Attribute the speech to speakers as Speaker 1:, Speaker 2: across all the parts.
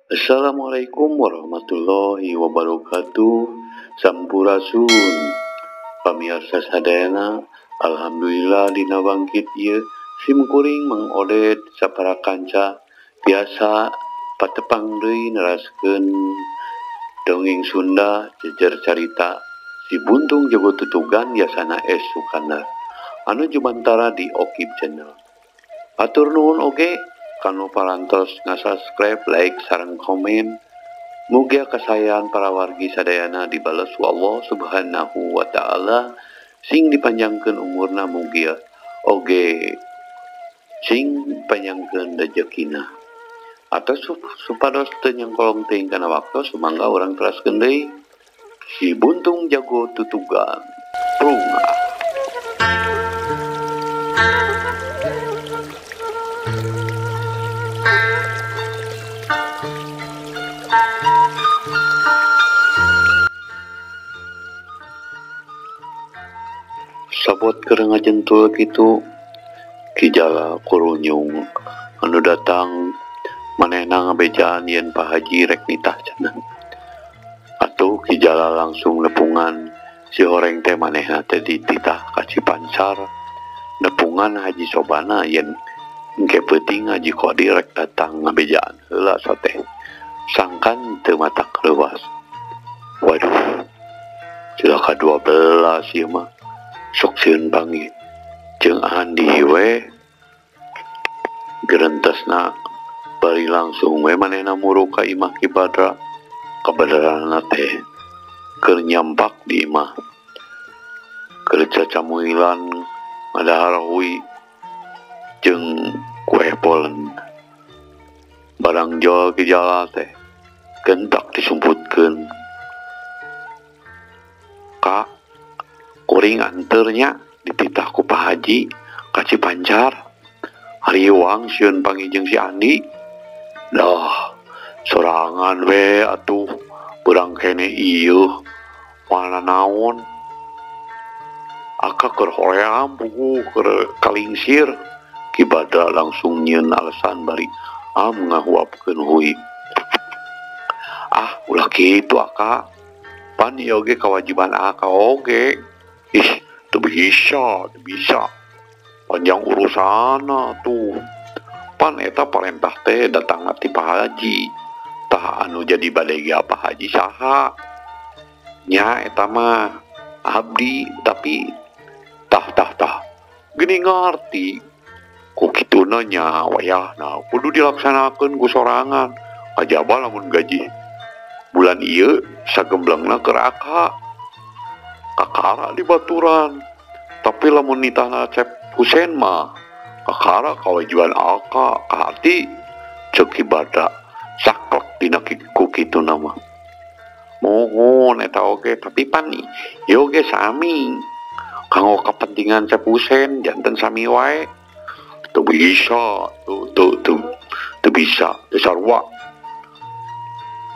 Speaker 1: Assalamualaikum warahmatullahi wabarakatuh. Sampurasun pamirsa sadayana. Alhamdulillah dina bangkit ieu sim kuring Mang Oded sapara kanca biasa patepang deui neraskeun dongeng Sunda jejer carita Si Buntung Jago Tutugan Yasana S Sukandar anu jumantara di Okib Channel. Atur nuhun oge kanu parantos ngasubscribe, like, sareng komen. Mugia kasayan para wargi sadayana dibales ku Allah Subhanahu wa taala, sing dipanjangkeun umurna mugia oge sing panjangkeun rejekina. Atau supados teu nyangkolong teuing kana waktu, sumangga urang teraskeun deui Si Buntung Jago Tutugan. Prungah. Sabot keur ngajentul kitu Ki Jala kurunyung anu datang manehna ngabejaan yen Pak Haji rek nitah cenah. Atuh Ki Jala langsung nepungan si horeng teh manehna teh dititah ka Cipancar, nepungan Haji Sobana yen engke peuting Haji Kodir rek datang ngabejaan heula sateh sangkan teu matak leuwas. Waduh, cilaka 12 ieu mah. Sok sieun panggih jeung Andi we gerentesna bari langsung we manehna muru ka imah Ki Badra. Kabadrana teh keur nyampak di imah, keur cacamuilan ngadahar hui jeung kue polen. Barang jol Ki Jala teh gentak disumputkeun. Ka kuring anternya dititah ku Pak Haji ka Cipancar. Hariwang sieun panggih jeung si Andi. Dah sorangan we atuh beurang kene ieu mana naon. Aka keur hoream puguh keur kalingsir. Ki Badra langsung nyieun alasan bari am ngahuapkeun hui. Ah ulah kitu aka, pan ieu oge kawajiban aka oge. Ih, teu bisa, teu bisa. Panjang urusana tuh. Pan eta parentah teh datang ti Pak Haji. Tah anu jadi badai Pak Haji saha? Nya eta mah abdi, tapi tah tah tah. Gini ngarti. Ku kituna nya wayahna kudu dilaksanakeun ku sorangan. Kajaba lamun gaji bulan ieu sagemblengna keur aka. Kakara di baturan, tapi lamun nitahna Cep Husen mah kakara kawajiban aka kahati. Ceuk Ki Badra saklek dina ku kituna mah. Mohon eta oge, tapi pan ieu oge sami kanggo kepentingan Cep Husen janten sami wae. Teu bisa, teu teu teu bisa, teu sarua.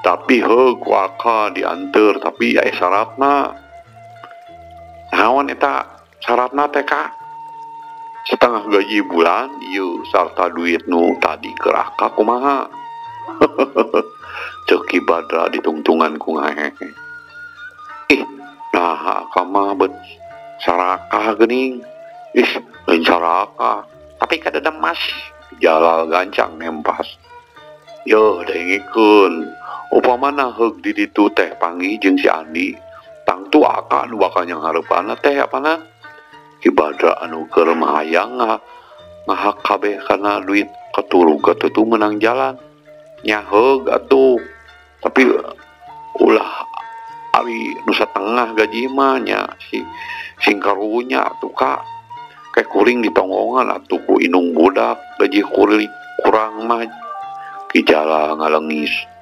Speaker 1: Tapi heuh ku aka dianteur, tapi aya syaratna. Naon eta syaratna teh ka? Setengah gaji bulan ieu sarta duit nu tadi keur aka kumaha? Ceuk Ki Badra ditungtungan ku ngahehe. Ih, nah aka mah bet sarakah geuning. Ih, lain sarakah, tapi kadadem mas. Jalal gancang nempas. Yeuh dengikeun. Upamana heug di ditu teh panggih jeung si Andi, tangtu aka anu bakal nyanghareupanna teh apana? Ki Badra anu keur mahayang ngahak kabeh kana duit katuru katutu menang jalan. Nya heug atuh, tapi ulah ari nu satengah gaji mah nya si sing karunya atuh ka. Kayak kuring ditonggongan atuh ku indung budak gaji kuring kurang mah. Ki Jala ngalengis.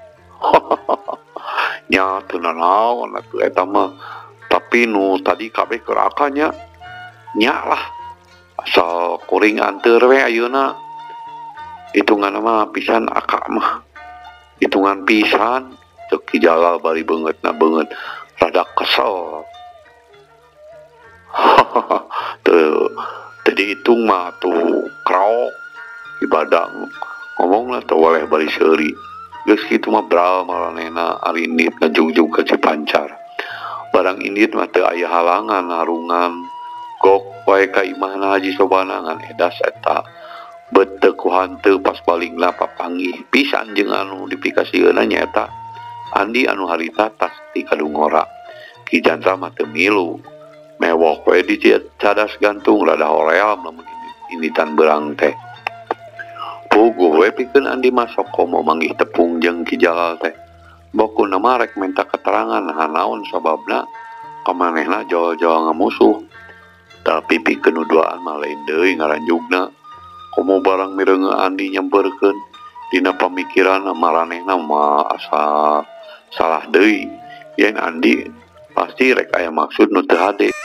Speaker 1: Nya teu nanaon atuh eta mah, tapi nu tadi kabeh keur aka nya. Nya lah asal kuring anteur we ayeuna. Hitungan mah pisan aka mah, hitungan pisan. Ceuk Ki Jalal bari beungeutna beungeut rada kesel. Teu teu dihitung mah tuh kraok. Ki Badra ngomongna teu weleh bari seuri. Geus kitu mah bral maranehna ari indit ngajugjug ka Cipancar. Barang indit mah teu aya halangan harungan gok wae ka imahna Haji Sobana ngan edas eta bet teu ku hanteu pas balikna papanggih pisan jeung anu dipikasieunna nyaeta Andi anu harita tas ti kadungora. Ki Jandra mah teu milu mewok we di cadas gantung rada hoream lamun inditan beurang teh. Puguh we pikeun Andi masok komo manggih tepung jeung Ki Jalal teh. Bokuna mah rek minta keterangan hanaon sababna kamanehna jol-jol ngamusuh. Tapi pikeun nu duaan mah lain deui ngaranjugna. Komo barang mireunge Andi nyamperkeun dina pamikiran maranehna mah asa salah deui. Yen Andi pasti rek aya maksud nu teu hade.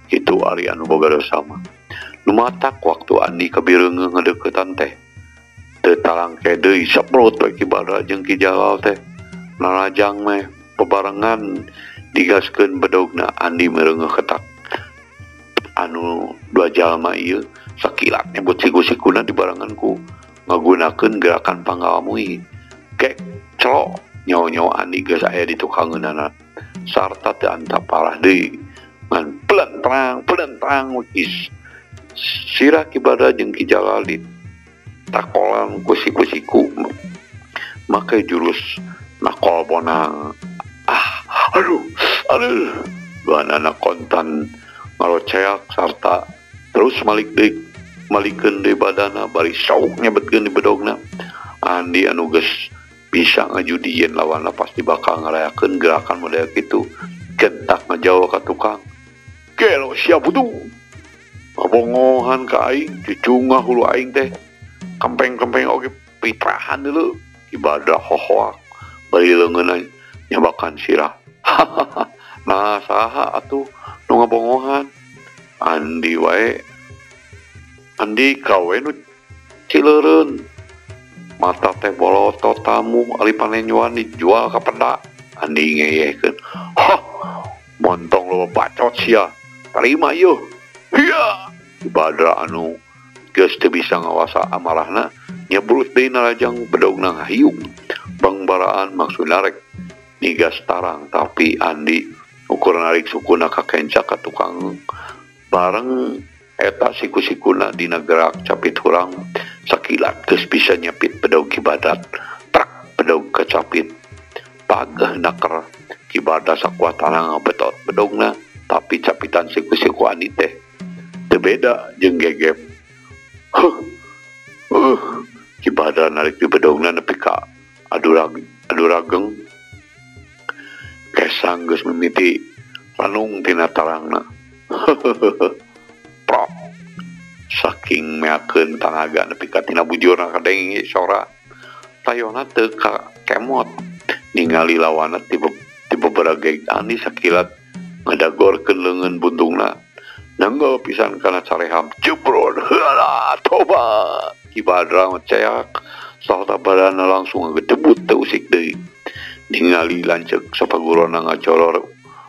Speaker 1: Kitu ari anu boga dosa mah. Nu matak waktu Andi kabireungeung ngadeukeutan teh teu talangke deui saprot we Ki Badra jeung Ki Jalal teh. Narajang meh bebarengan digaskeun bedogna Andi mireungeuh ketak. Anu dua jalma ieu sakilat nyebut siku-sikuna dibarengan ku ngagunakeun gerakan pangawamui. Gek celok nyawa-nyawa Andi geus aya di tukangeunana sarta teu antap parah deui. Ngan pelentrang wis sirah Ki Badra jeung Ki Jalal di takolan ku siku-siku make jurus nakol bonang. Ah aduh aduh duanana kontan ngaroceak sarta terus malik deui malikeun deui badana bari sauk nyebetkeun di bedogna. Andi anu geus bisa ngajudieun lawanna pasti bakal ngarayakeun gerakan model kitu. Gentak ngajawa ka tukang. Gelo siap butuh. Ngabongohan ka aing, cucungah hulu aing teh. Kempeng-kempeng oge pitrahan dulu. Ki Badra hohoak bari leungeunna nyabakan sirah. Nah saha atuh nu ngabongohan? Andi wae. Andi kawe nu cileureun. Mata teh bolotot tamu ari panenyoan dijual ka peda. Andi ngeyehkeun. Hah, montong loba bacot sia. Terima yeuh. Hiya. Ki Badra anu geus teu bisa ngawasa amarahna nyebrut deui narajang bedogna ngahiung. Bangbaraan maksudna rek nigas tarang tapi Andi ukur narik sukuna ka kenca ka tukang bareng eta siku-sikuna dina gerak capit hurang sakilat geus bisa nyepit bedog Ki Badra. Trak bedog kecapit. Pageh naker Ki Badra sakuatana ngabetot bedogna tapi capitan siku-siku Andi teh teu beda jeung gegep. Huh. Ki Badra narik di bedogna nepi ka adurageng. Kesang geus mimiti ranung tina tarangna. Prok. Saking meakeun tanaga nepi ka tina bujurna kadenge sora. Tayona teu ka kemot. Ningali lawanna ti beberage Andi sakilat ngadagorkeun leungeun buntungna. Nenggel pisan kana careham jebrod. Heula toba. Ki Badra ngeceak sarta badanna langsung ngagedebut teu usik deui. Ningali lanceuk sapagurona ngacoror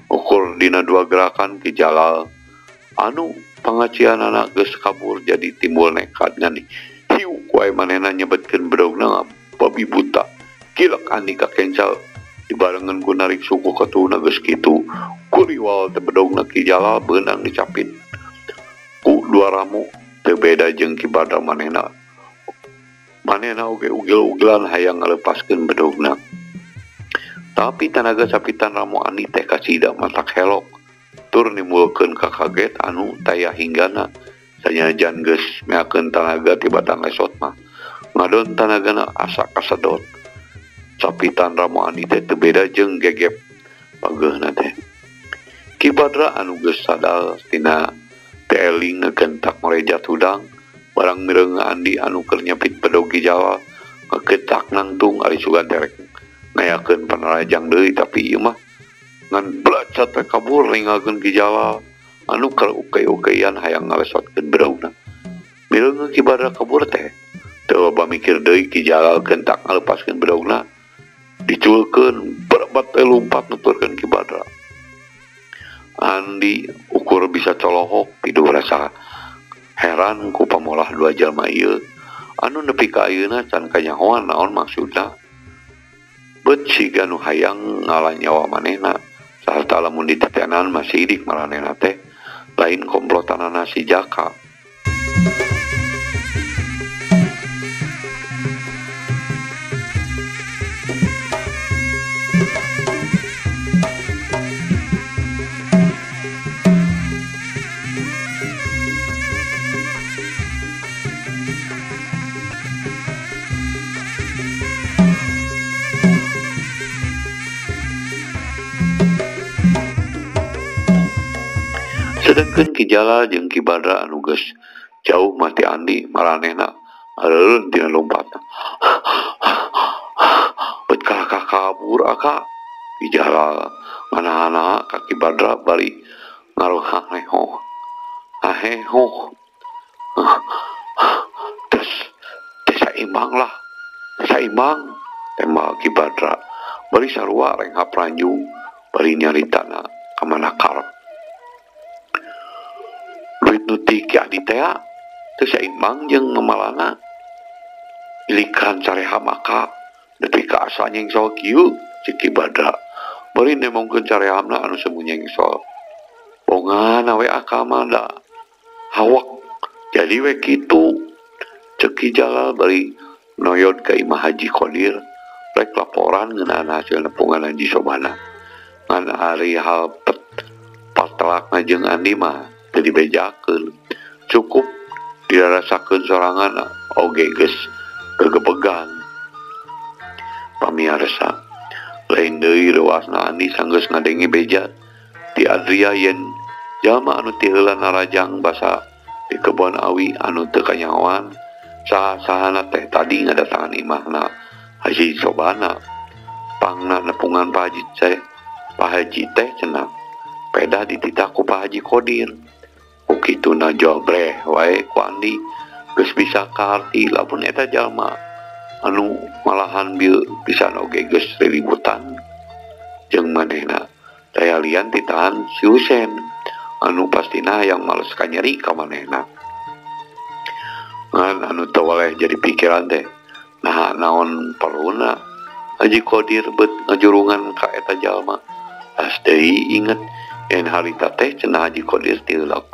Speaker 1: ukur dina dua gerakan Ki Jalal anu pangacianana geus kabur jadi timbul nekat ngan hiuk wae manehna nyebetkeun bedogna babi buta. Kilek Andi ka kencal dibarengan ku narik suku katuhna geus kitu kuriwal teh bedogna Ki Jalal beunang dicapit ku dua ramu teu beda jeung Ki Badra manehna. Manehna oge ugil-ugilan hayang ngalepaskeun bedogna. Tapi tanaga capitan ramu Andi teh kasida matak helok tur nimbulkeun kakaget anu taya hinggana. Sanajan geus meakeun tanaga tibatan lesot mah ngadon tanagana asa kasedot. Capitan ramu Andi teh teu beda jeung gegep pageuhna teh. Ki Badra anu geus sadar tina teu eling ngegentak marejat hudang barang mireunge Andi anu keur nyepit bedog Ki Jalal ngegetak nangtung ari sugan teh rek ngayakeun panarajang deui tapi ieu mah ngan blaj Cat kabur ninggalkeun Ki Jalal anu keur ukey-ukeyan hayang ngalesotkeun bedogna. Mireungeun Ki Badra kabur teh teu loba mikir deui Ki Jalal kentak ngalepaskeun bedogna diculkeun berebat teh lumpat nuturkeun Ki Badra. Andi ukur bisa colohok piduh rasa heran ku pamolah dua jalma ieu anu nepi ka ayeuna can kanyahoan naon maksudna. Bet siga nu hayang ngala nyawa manehna sarta lamun ditetenan masih sidik maranehna teh lain komplotanana si Jaka. Sedengkeun Ki Jalal jeung Ki Badra anu geus jauh mati Andi maranehna areureun tina lompatna. Bet kalakah kabur aka Ki Jalal manahana ka Ki Badra bari ngaruhaneho. Aheho. Tes saimbang lah. Saimbang tembak Ki Badra bari sarua renghap ranjung bari nyaritana ka mana karep. Duit nu ti Ki Adi teh teu saimbang jeung mamalana ilikan careha maka nepi ka asa nyengsol kieu cek Ki Badra bari nemongkeun carehamna anu semu nyengsol bongan we aka mah da hawak jadi we kitu cek Ki Jalal bari noyod ka imah Haji Kodir rek laporan ngeunaan hasil nepungan Haji Sobana ngan ari hal patelakna jeung Andi mah teu dibejakeun cukup dirasakeun sorangan oge geus gegebegan. Pamiarsa lain deui reuasna Andi sanggeus ngadenge beja ti Adria yen jalma anu ti heula narajang basa di kebon awi anu teu kanyahoan saha-sahana teh tadi ngadatangan imahna Haji Sobana pangna nepungan Pak Haji teh Pak Haji teh cenah pedah dititah ku Pak Haji Kodir. Ku kituna jobreh wae ku Andi geus bisa kaharti lamun eta jalma anu malahan bieu pisan oge geus riributan jeung manehna daya lian ditahan si Husen anu pastina hayang males kanyeri ka manehna. Ngan anu teu waleh jadi pikiran teh nah naon perluna Haji Kodir bet ngajurungan ka eta jalma. Tas deui inget yen harita teh cenah Haji Kodir tilak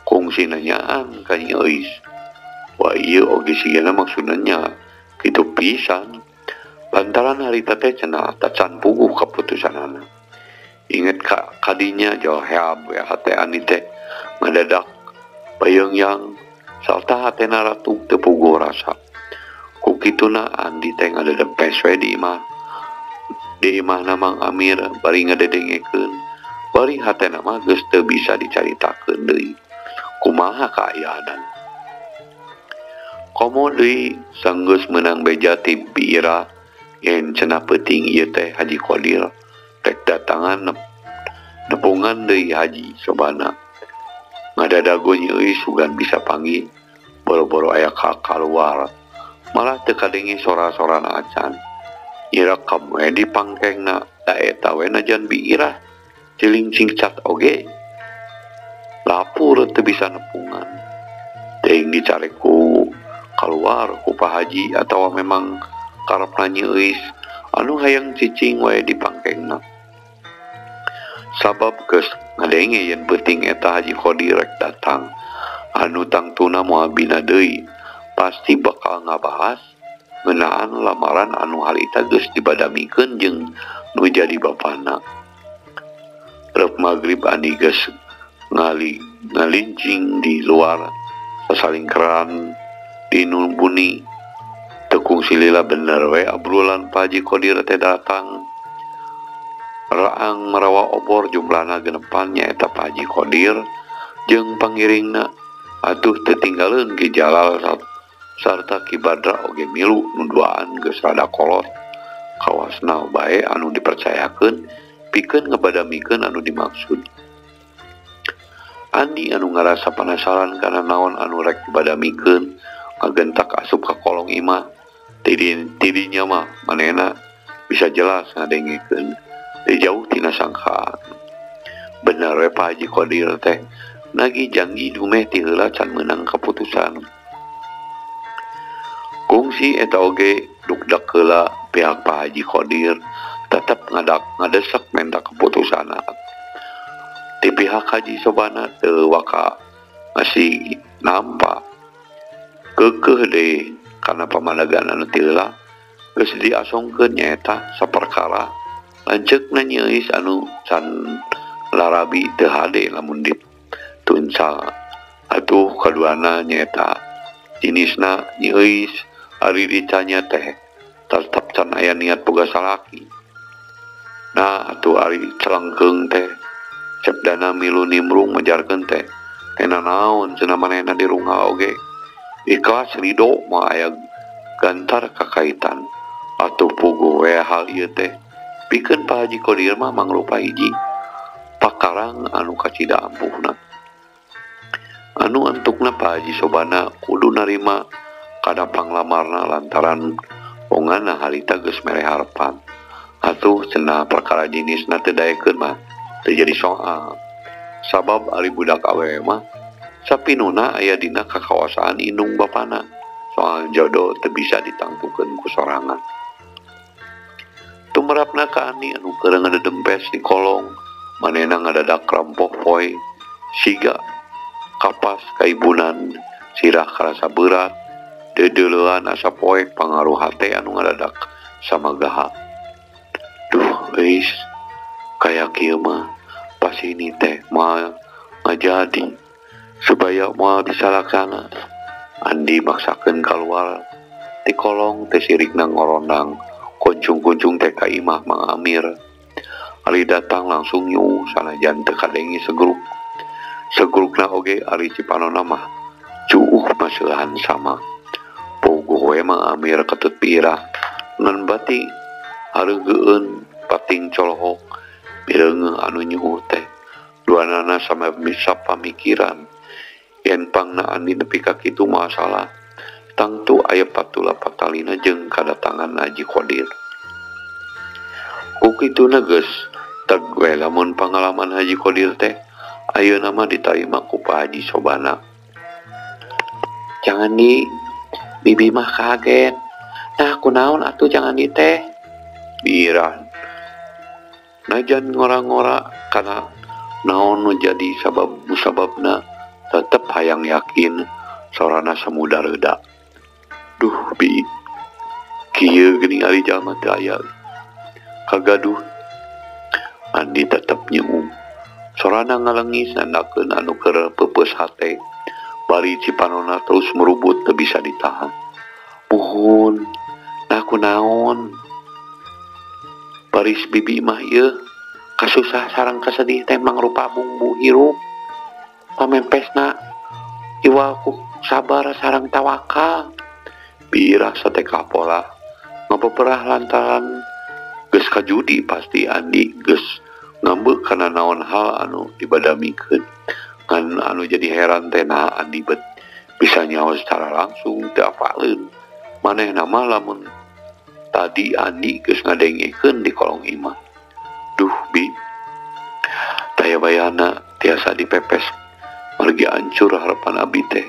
Speaker 1: kungsi nanyaan ka Nyi Euis. Wah ieu oge sigana maksudna nya kitu pisan. Lantaran harita teh cenah tacan puguh kaputusanana. Inget ka kadinya jauh heab we hate Andi teh ngadadak bayeungyang sarta hatena ratu teu puguh rasa. Ku kituna Andi teh ngadedempes we di imah. Di imahna Mang Amir bari ngadedengekeun bari hatena mah geus teu bisa dicaritakeun deui. Kumaha kaayaan komo deui sanggeus meunang beja ti Bi Ira yen cenah peuting ieu teh Haji Kodir rek datangan nepungan deui Haji Sobana ngadadago Nyi Euis sugan bisa panggih boro-boro aya ka kaluar malah teu kadenge sora-sorana acan nyirekam we di pangkengna da eta we najan Bi Ira ciling cingcat oge lapur teu bisa nepungan teuing dicari ku kaluar ku Pak Haji atawa memang karepna Nyi Euis anu hayang cicing wae di pangkengna sabab geus ngadenge yen peuting eta Haji Kodir rek datang anu tangtuna moal bina deui pasti bakal ngabahas ngeunaan lamaran anu harita geus dibadamikeun jeung nu jadi bapana. Reup magrib Andi geus ngalincing di luar sasalingkeran di buni tekung silila bener we obrolan Pak Haji Kodir teh datang raang merawa obor jumlahna genepan nyaeta Pak Haji Kodir jeung pangiringna atuh teu tinggaleun Ki Jalal sarta Ki Badra oge milu nu duaan geus rada kolot kawasna bae anu dipercayakeun pikeun ngabadamikeun anu dimaksud. Andi anu ngarasa penasaran kana naon anu rek dibadamikeun ngagentak asup ka kolong imah. Tidinya mah manehna bisa jelas ngadengekeun teu jauh tina sangkaan. Bener we Pak Haji Kodir teh nagih janji dumeh ti heula can meunang kaputusan. Kungsi eta oge dukdak heula pihak Pak Haji Kodir tetep ngadesek menta keputusanna. Ti pihak Haji Sobana teu waka masih nampak keukeuh deui kana pamadagan anu ti heula geus diasongkeun nyaeta saperkara lanceukna nyeuis anu can larabi teu hade lamun dituncal. Atuh kaduana nyaeta jenisna nyeuis ari ditanya teh tetep can aya niat boga salaki. Nah atuh ari celengkeung teh cepdana milu nimrung majarkeun teh teh naon cenah manehna dirungah oge ikhlas ridho mah aya gantar kakaitan. Atuh puguh we hal ieu teh pikeun Pak Haji Kodir mah mangrupa hiji pakarang anu kacida ampuhna. Anu antukna Pak Haji Sobana kudu narima kana panglamarna lantaran pongana harita geus mere harepan. Atuh cenah perkara jenisna teu daekeun mah teu jadi soal. Sabab ari budak awewe mah sapinuna aya dina kakawasaan indung bapana. Soal jodoh teu bisa ditangtukeun ku sorangan. Tumerapna ka Andi anu keur ngadedempes di kolong, manehna ngadadak rampoh poe siga kapas kaibunan sirah karasa berat deudeulean asa poek pangaruh hate anu ngadadak samagaha. Duh euis kaya kieu mah pas ini teh moal ngajadi supaya moal bisa laksana. Andi maksakeun kaluar ti kolong teh sirikna ngorondang kuncung-kuncung teh ka imah Mang Amir. Ari datang langsung nyu sanajan teu kadengi segruk. Segrukna oge ari cipanona mah cuuh maseuhan sama. Puguh we Mang Amir ketut pirah ngan bati hareugeun pating colohok mireungeuh anu nyuuh teh. Duanana sama bisa pamikiran yen pangna Andi nepi ka kitu masalah tangtu aya patula patalina jeung kadatangan Haji Kodir. Ku kituna geus teg we lamun pangalaman Haji Kodir teh ayeuna mah ditarima ku Pak Haji Sobana. Jangan di bibi mah kaget. Nah kunaon atuh jangan di teh biran. Najan ngora-ngora kana naon nu jadi sabab musababna tetep hayang yakin sorana samuda reda. Duh bi kieu geuning ari jalma teu aya kagaduh. Andi tetep nyeum sorana ngalengis nandakeun anu keur peupeus hate bari cipanona terus merubut teu bisa ditahan. Muhun nah kunaon baris bibi mah ieu kasusah sareng kasedih teh mangrupa bumbu hirup. Pamempesna iwal ku sabar sareng tawakal. Birah sate kapola ngapeperah lantaran geus kajudi pasti Andi geus ngambek kana naon hal anu dibadamikeun. Ngan anu jadi heran teh nah Andi bet bisa nyaho secara langsung teu apaleun. Manehna mah lamun tadi Andi geus ngadengekeun di kolong imah. Duh bi daya bayana tiasa dipepes margi hancur harapan abi teh.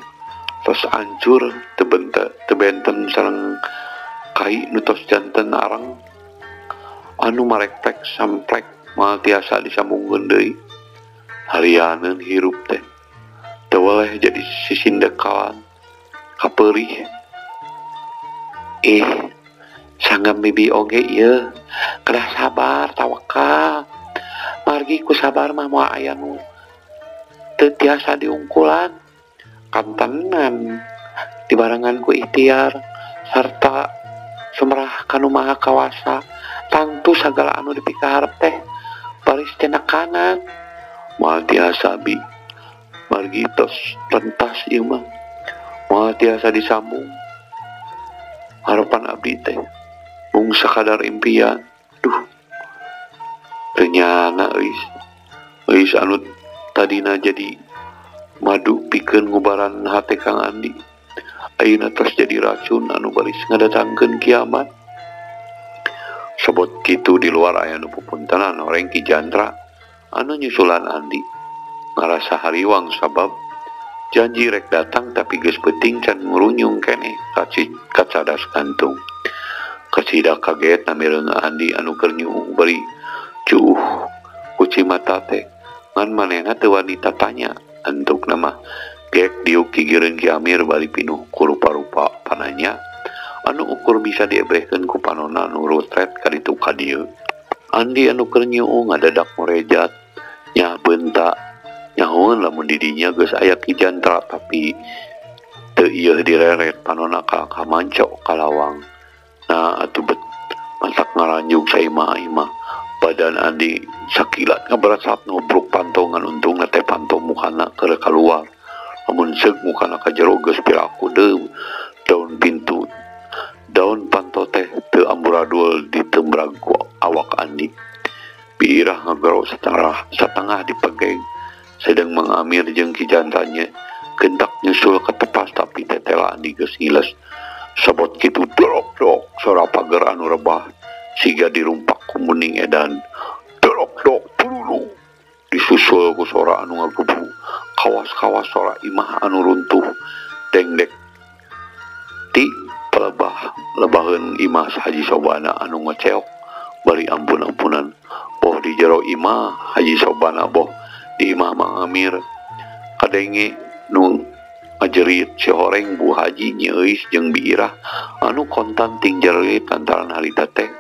Speaker 1: Tos hancur teu benten sareng kai nu tos janten arang anu marekplek samplek moal tiasa disambungkeun deui. Harianeun hirup teh teu weleh jadi sisindekalan kapeurih. Ih sanggam bibi oge ieu kedah sabar tawakal. Margi ku sabar mah moal aya nu teu tiasa diungkulan. Kantenan dibarengan ku ikhtiar sarta sumrah kanu maha kawasa tangtu sagala anu dipikaharep teh baris tina kanan. Moal tiasa bi margi tos rentas ieu mah moal tiasa disambung. Harapan abdi teh mung sakadar impian. Duh teu Nyana euis. Euis anu tadina jadi madu pikeun ngubaran hate Kang Andi. Ayeuna tos jadi racun anu baris ngadatangkeun kiamat. Sobot kitu di luar aya nu pupuntenan horeng Ki Jantra anu nyusulan Andi. Ngarasa hariwang sabab janji rek datang tapi geus peuting can ngurunyung keneh ka cadas gantung. Kasida kaget namireung Andi anu keur nyuuh bari cuuh kuci mata teh ngan manehna teu wani tatanya antukna mah gek diuk gigireun Ki Amir bari pinuh ku rupa-rupa pananya anu ukur bisa diebrehkeun ku panona nu rutret kaditu ka dieu. Andi anu keur nyuuh ngadadak ngorejat nyah beunta nyahoeun lamun di dinya geus aya Ki Jantra tapi teu ieuh direret panona ka kamanco ka lawang. Nah atuh bet masak ngaranjug saimah-imah badan Andi sakilat ngaberasap ngobrok pantongan untungna teh panto mukana keur kaluar. Lamun seug mukana ka jero geus piraku deui daun pintu daun panto teh teu amburadul ditembrag ku awak Andi. Biirah ngagero satengah dipegeng sedang Mang Amir jeung Ki Jantranya gentak nyusul ke tepas tapi tetela Andi geus ngiles. Sobot kitu dorok-dorok sora pager anu rebah siga dirumpak ku muning edan. Dorok-dorok tururu disusul ku sora anu ngagebu kawas-kawas sora imah anu runtuh dengdek ti pelebah lebaheun imah Haji Sobana anu ngeceok bari ampun-ampunan boh di jero imah Haji Sobana boh di imah Mang Amir kadenge nu ngajerit si horeng Bu Haji Nyi Euis jeung Bi Irah anu kontan ting jerit lantaran harita teh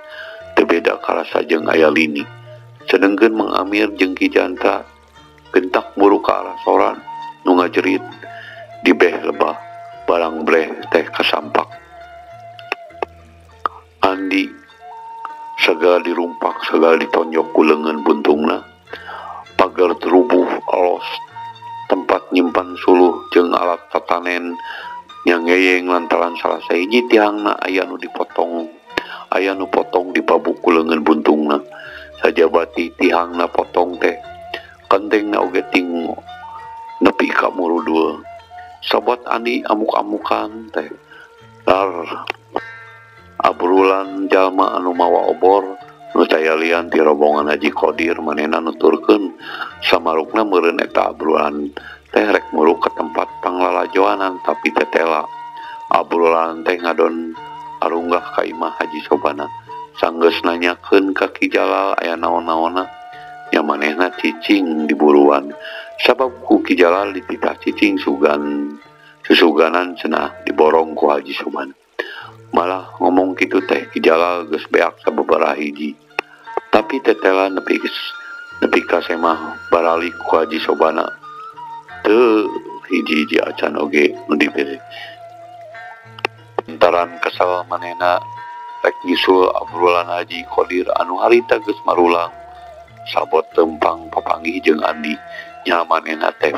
Speaker 1: teu beda karasa jeung aya lini. Sedengkeun Mang Amir jeung Ki Jantra gentak muru ka arah soran nu ngajerit di beh lebah barang breh teh kasampak. Andi segala dirumpak segala ditonjok ku leungeun buntungna pagar terubuh alos tempat nyimpan suluh jeung alat tatanen nyangeyeng lantaran salah sahiji tiangna aya nu dipotong aya nu potong dipabuk ku leungeun buntungna. Sajabati tihangna potong teh kentengna oge ting nepi ka murudul. Sobat Andi amuk-amukan teh lar abrulan jalma anu mawa obor nu tayalian ti rombongan Haji Kodir manehna nuturkeun samarukna meureun eta abrulan teh rek muruk ka tempat panglalajoanan tapi tetela abrulan teh ngadon arunggah ka imah Haji Sobana. Sanggeus nanyakeun ka Ki Jalal aya naon-naonna nya manehna cicing di buruan sabab ku Ki Jalal dititah cicing sugan susuganan cenah diborong ku Haji Sobana. Malah ngomong kitu teh Ki Jalal geus beak sababaraha hiji tapi tetela nepi ka semah baralik ku Haji Sobana teu hiji-hiji acan oge nu dibere. Lantaran kesal manehna rek nyusul abrulan Haji Kodir anu harita geus marulang sabot tempang papanggih jeung Andi nya manehna teh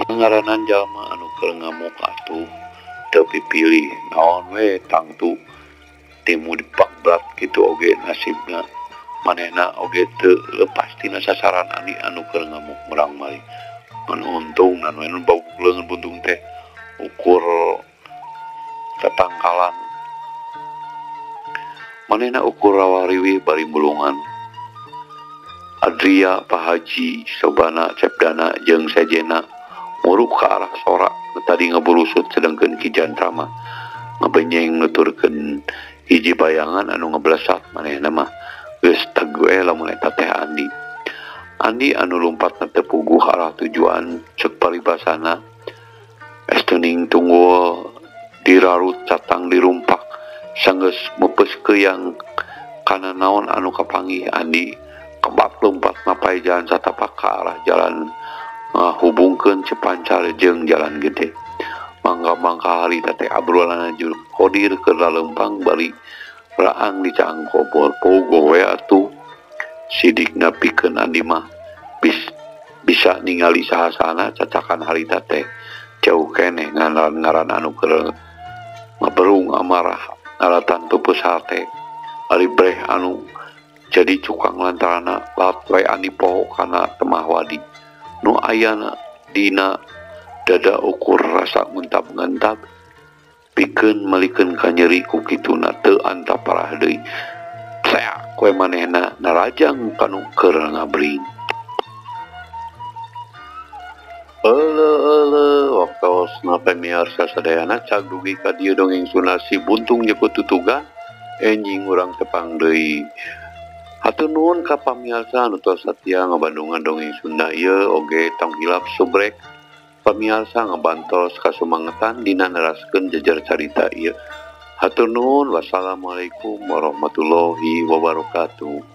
Speaker 1: ngaranan jalma anu keur ngamuk atuh teu pipilih naon we tangtu timu dipakbrat kitu oge nasibna manehna oge teu lepas tina sasaran Andi anu keur ngamuk murang-maring. Ngan untung anu bau leungeun buntung teh ukur tatangkalan manehna ukur rawariwih bari mulungan. Adria, Pak Haji, Sobana, Cepdana jeung sejena muruk ka arah sora nu tadi ngaburusut sedengkeun Ki Jantra mah ngabenyeng nuturkeun hiji bayangan anu ngablesat manehna mah geus teg we lamun eta teh Andi. Andi anu lumpatna teu puguh arah tujuan ceuk paribasana estuning tunggul dirarut catang dirumpak sanggeus meupeus keuyang kana naon anu kapanggih Andi kebak lompat ngapai jalan satapak ka arah jalan ngahubungkeun Cipancar jeung jalan gede. Mangga-mangga harita teh abrulan Haji Kodir keur lalempang bari raang di caang kobor pogo we atuh sidikna pikeun Andi mah bisa ningali saha-sahana cacakan harita teh jauh keneh ngaran-ngaran anu keur ngaberung amarah ngaratan peupeus hate ari breh anu Jadi cukang lantarana lat we Andi poho kana temah wadi nu ayana dina dada ukur rasa ngentap-ngentap pikeun malikeun kanyeri ku kituna teu antap parah deui. Seak we manehna narajang kanu keur ngabring. Euleuh waktosna pamiarsa sadayana cag dugi ka dieu dongeng Sunda Si Buntung Nyekut Tutugan enjing urang tepang deui. Hatur nuhun ka pamiarsa anu tos satia ngabandungan dongeng Sunda ieu oge tong hilap subrek pamiarsa ngabantos kasumangetan dina neraskeun jejer carita ieu. Hatur nuhun, wassalamualaikum warahmatullahi wabarakatuh.